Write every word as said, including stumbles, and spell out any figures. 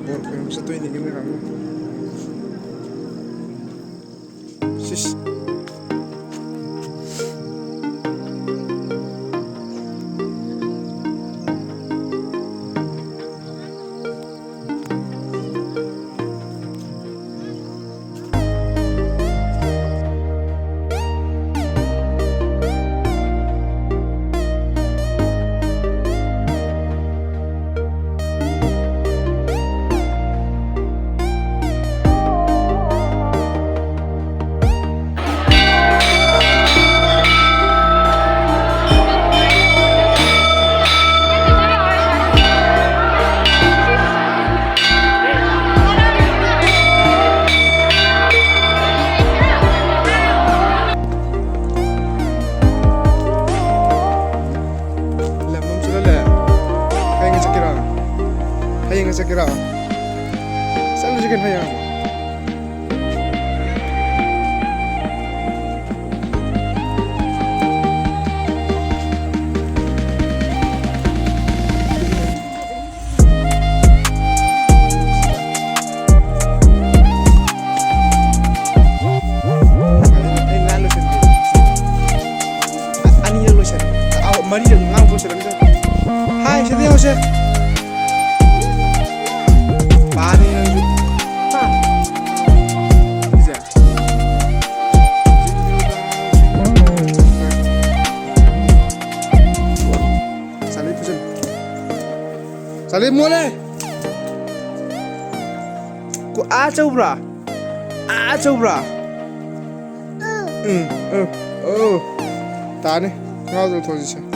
ꯀꯩꯅꯣꯝ ꯆꯠꯇꯣꯏꯅꯦ ꯃꯣꯏ ꯀꯥꯡꯕꯨ꯫ ꯁꯤꯁ꯫ ꯂꯝ ꯑꯃ ꯆꯠꯂ ꯂꯩ꯫ ꯍꯌꯦꯡ ꯆꯠꯀꯦꯔꯣ? ꯍꯌꯦꯡ ꯆꯠꯀꯦꯔꯣ? ꯆꯠꯂꯁꯤ ꯀꯩꯅꯣ ꯍꯌꯦꯡ꯫ ꯑꯩ ꯉꯥꯡ ꯂꯣꯏꯁꯟꯒꯦ꯫ ꯑꯅꯤꯔꯛ ꯂꯣꯏꯁꯟ-, ꯑ, ꯃꯔꯤꯔꯛ ꯉꯥꯡ ꯂꯣꯏꯁꯜꯂꯒꯦ꯫ ꯍꯥꯏ, ꯁꯤꯗ ꯌꯦꯡꯉꯨꯁꯦ꯫ ꯄꯥꯅꯤ ꯅꯪꯁꯨ꯫ ꯍꯥ? ꯁꯤꯁꯦ꯫ ꯆꯥꯂꯤ ꯐꯨꯖꯜꯂꯨ꯫ ꯆꯥꯂꯤ ꯃꯣꯠꯂꯦ꯫ ꯀꯣ-, ꯑꯥ ꯆꯧꯕ꯭ꯔꯥ? ꯑꯥ ꯆꯧꯕ꯭ꯔꯥ? ꯎꯝ, ꯎꯝ, ꯑꯣ꯫ ꯇꯥꯅꯤ꯫ ꯉꯥꯎꯗꯅ ꯊꯣꯛꯂꯛꯏꯁꯦ꯫